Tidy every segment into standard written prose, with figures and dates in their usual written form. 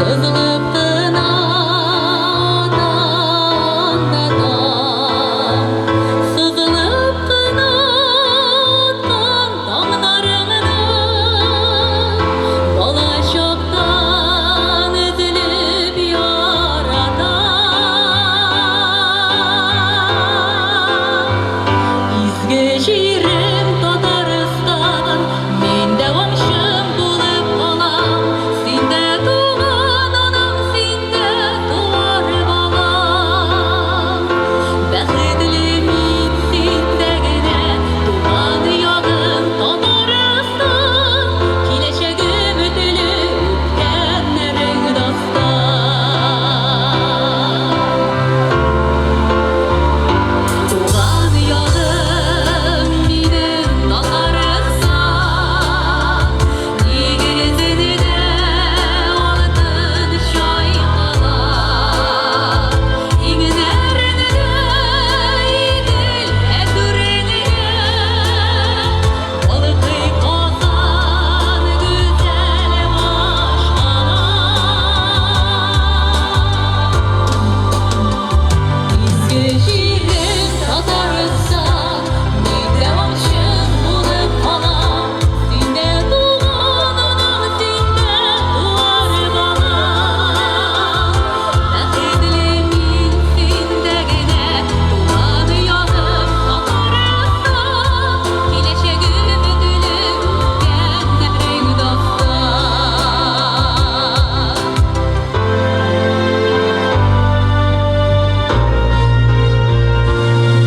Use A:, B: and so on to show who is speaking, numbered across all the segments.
A: Сызылып кына ата анда таң. Сызылып кына аткан таңнарыңны Балачактан өзелеп яратам. Изге җирем Татарстан, мин дәвамчың булып калам. Синдә туган анам, синдә туар балам. Бәхетле мин синдә генә, туган ягым Татарстан. Киләчәгем өтеле, үткәннәрең дастан. Туган ягым минем Татарстан, Нигезендә алтын чайкала. Иңнәрендә Идел, ә түрендә Балкый Казан, гүзәл башкала. Изге җирем Татарстан, мин дәвамчың булып калам. Синдә туган анам, синдә туар балам. Бәхетле мин синдә генә, туган ягым Татарстан. Киләчәгем өтеле, үткәннәрең дастан.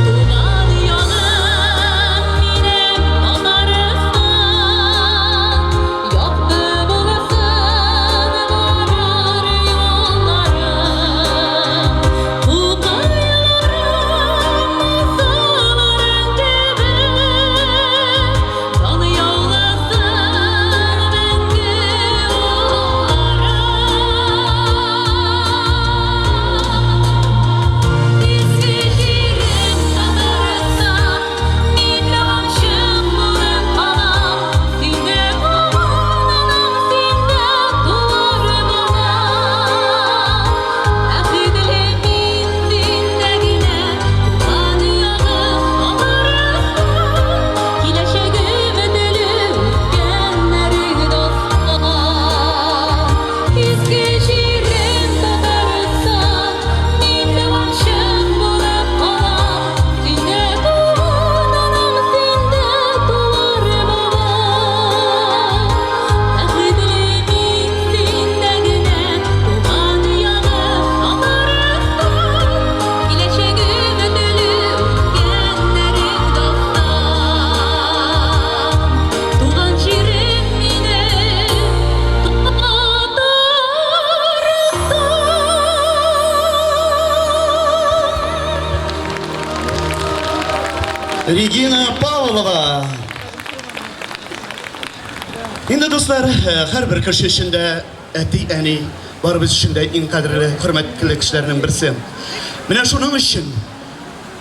A: Туган ягым минем Татарстан, Якты булсын барыр юлларың. Тукайларым, Мусаларың кебек, Дан яуласын мәңге улларың. Изге җирем Татарстан, мин дәвамчың булып калам. Синдә туган анам, синдә туар балам. Бәхетле мин синдә генә, туган ягым Татарстан. Киләчәгем өтеле, үткәннәрең дастан. Изге җирем Татарстан, мин дәвамчың булып калам. Синдә туган анам, синдә туар балам. Бәхетле мин синдә генә, туган ягым Татарстан. Киләчәгем өтеле, үткәннәрең дастан. Туган җирем минем Татарстан.
B: Регина Павлова. Инде, дуслар, һәрбер кеше өчен дә әти-әни барыбыз өчен дә иң кадерле, хөрмәтле кешеләрнең берсе. Менә шуның өчен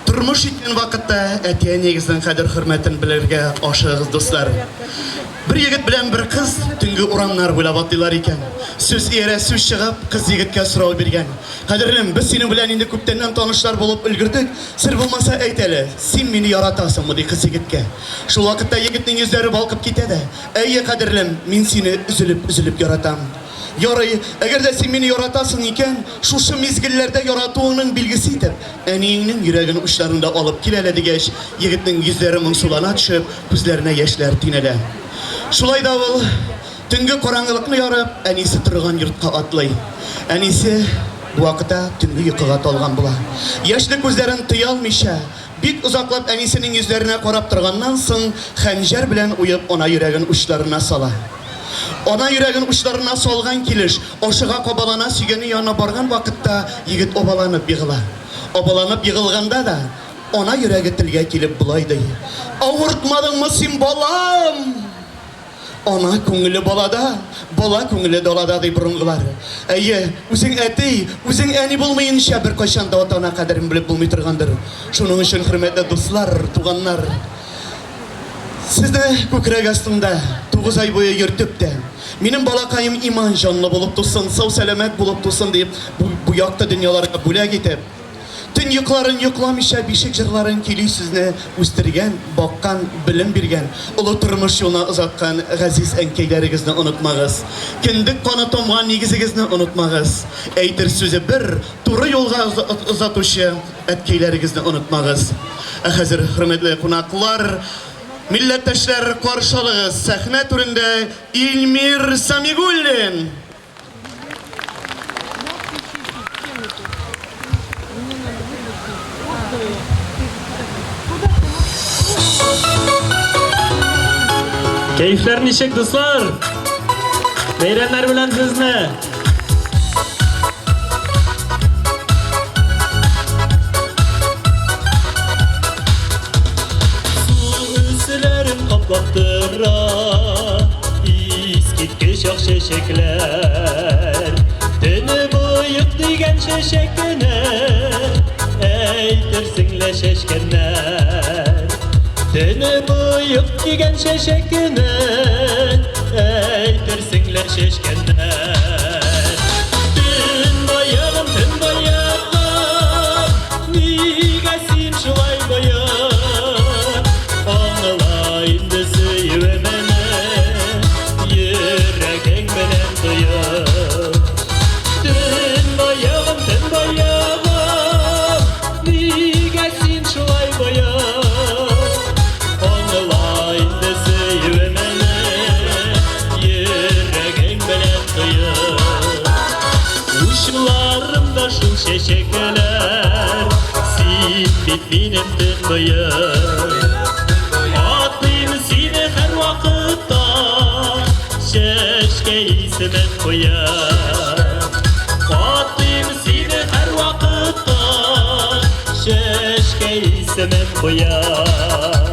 B: тормыш иткән вакытта әти-әниегезнең кадер-хөрмәтен белергә ашыгыгыз, дуслар. Бер егет белән бер кыз төнге урамнар буйлап атлыйлар икән. Сүз иярә сүз чыгып, кыз егеткә сорау биргән. Кадерлем, без синең белән инде күптәннән танышлар булып өлгердек. Сер булмаса әйт әле, син мине яратасыңмы, ди кыз егеткә. Шул вакытта егетнең йөзләре балкып китә дә, Әйе, кадерлем, мин сине өзелеп-өзелеп яратам. Ярый, әгәр дә син мине яратасың икән, шушы мизгелләрдә яратуыңның билгесе итеп, әниеңнең йөрәген учларыңда алып кил әле, дигәч, егетнең йөзләре моңсулана төшеп, күзләренә яшьләр төйнәлә. Шулай да ул, төнге караңгылыкны ярып, әнисе торган йортка атлый. Әнисе бу вакытта төнге йокыга талган була. Яшьле күзләрен тыя алмыйча, бик озаклап әнисенең йөзләренә карап торганнан соң, хәнҗәр белән уеп ана йөрәген учларына сала. Ана йөрәген учларына салган килеш, ашыга-кабалана сөйгәне янына барган вакытта егет абаланып егыла. Абаланып егылганда да, ана йөрәге телгә килеп болай ди, Авыртмадыңмы син, балам? Ана күңеле балада, бала күңеле далада, ди борынгылар. Әйе, үзең әти, үзең әни булмыенча беркайчан да ата-ана кадерен белеп булмый торгандыр. Шуның өчен, хөрмәтле дуслар, туганнар, сезне күкрәк астында туган. Тугыз ай буе йөртеп тә, минем балакаем иман җанлы булып тусын, сау-сәламәт булып тусын дип, бу, бу якты дөньяларга бүләк итеп, төн йокыларын йокламыйча бишек җырларын көйли сезне үстергән, баккан, белем биргән, олы тормыш юлына озаткан газиз әнкәйләрегезне онытмагыз. Кендек каны тамган нигезегезне онытмагыз. Әйтер сүзе бер, туры юлга озатучы әткәйләрегезне онытмагыз. Ә хәзер, хөрмәтле кунаклар, Милләттәшләр, каршы алыгыз, сәхнә түрендә Илмир Самигуллин!
C: Кәефләр ничек, дуслар? Бәйрәмнәр белән сезне! Су өсләрен каплап тора Искиткеч ак чәчәкләр. Төне боек дигән чәчәк кенә Әйтерсең лә чәчкәннәр. Төне боек дигән чәчәк кенә Әйтерсең лә чәчкәннәр. Төн боегым, төн боегым, Нигә син шулай боек? Аңла инде сөюемне, Йөрәгең белән тоеп. Төн боегым, төн боегым, Нигә син шулай боек? Аңла инде сөюемне, Йөрәгең белән тоеп. Учларымда шул чәчәкләр, Син бит минем төнбоек. Атыйм сине һәрвакытта, Чәчкә исемен куеп. Атыйм сине һәрвакытта, Чәчкә исемен куеп.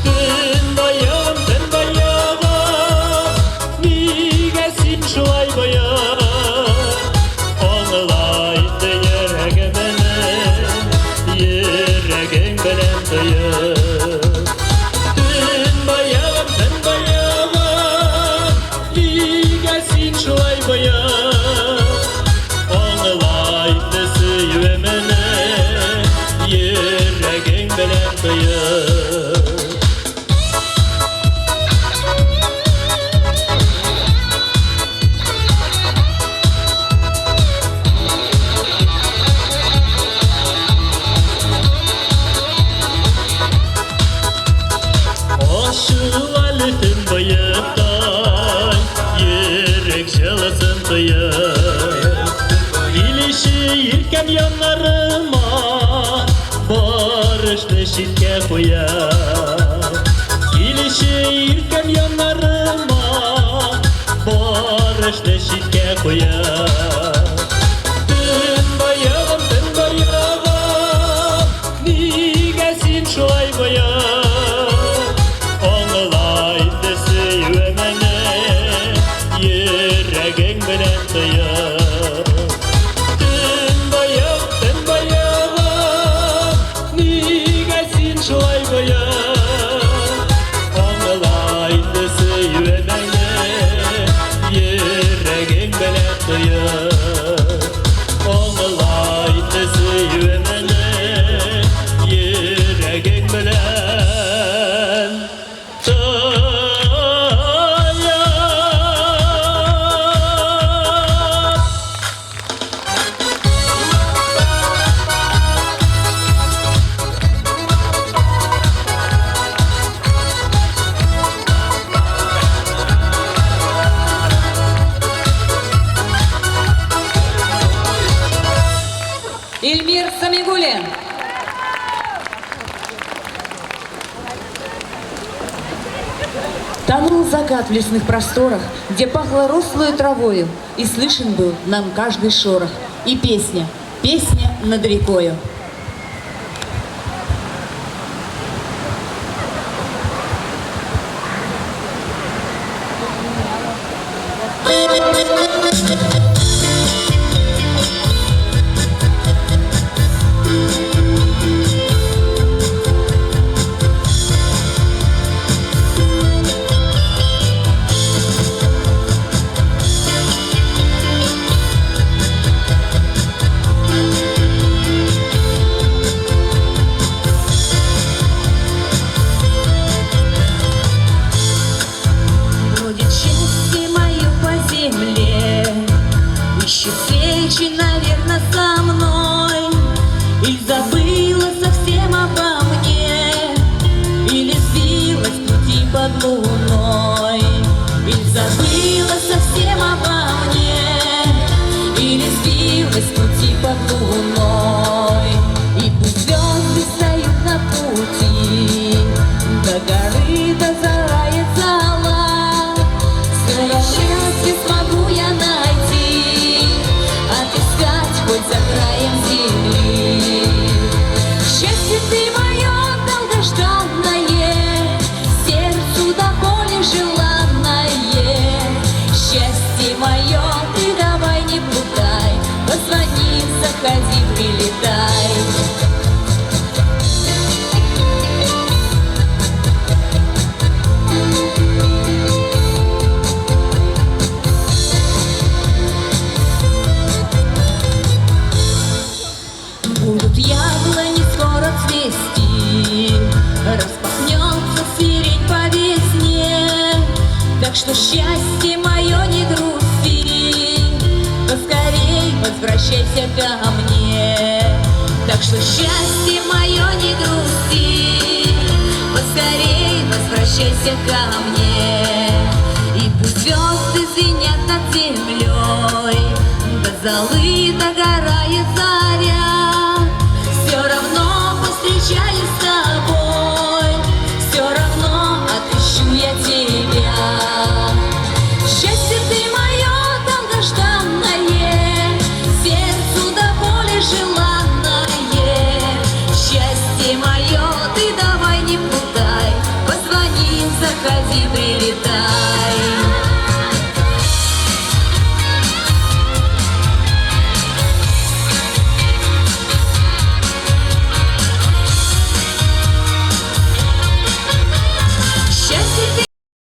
C: Төнбоегым, төнбоегым, Нигә син шулай боек? Аңла инде йөрәгемне, Йөрәгең белән тоеп. Төнбоегым, төнбоегым, Нигә син шулай боек? Аңла инде сөюемне, Йөрәгең белән тоеп. Ачыла әле төнбоектай, Йөрәк җылысын тоеп. Килүче иркәм яннарыма, Бар эшне читкә куеп. Килүче иркәм яннарыма, Бар эшне читкә куеп. Төнбоегым, төнбоегым, Нигә син шулай боек? Аңла инде сөюемне, Йөрәгең белән тоеп. Төнбоек, төнбоегым, Нигә син шулай боек? Аңла инде сөюемне, Йөрәгең белән тоеп. Аңла инде сөюемне, Йөрәгең белән тоеп.
A: Эльмир Самигуллин. Тонул закат в лесных просторах, где пахло рослою травою, и слышен был нам каждый шорох, и песня, песня над рекою. Ищет встречи, наверно, со мной, Иль забыла совсем обо мне, Или сбилась с пути под луной, Иль забыла совсем обо мне, Или сбилась с пути под луной. И пусть звезды встают на пути, До горы, до зарает зала, Свое счастье смогу я найти, Отыскать хоть за краем земли. Счастье ты мое долгожданное, Сердцу до боли желанное. Счастье мое, ты давай не плутай, Позвони, заходи, прилетай. Будут яблони скоро цвести, Распахнется сирень по весне. Так что счастье мое не грусти, Поскорей возвращайся ко мне. Так что счастье мое не грусти, Поскорей возвращайся ко мне. И пусть звезды звенят над землей, До золы, до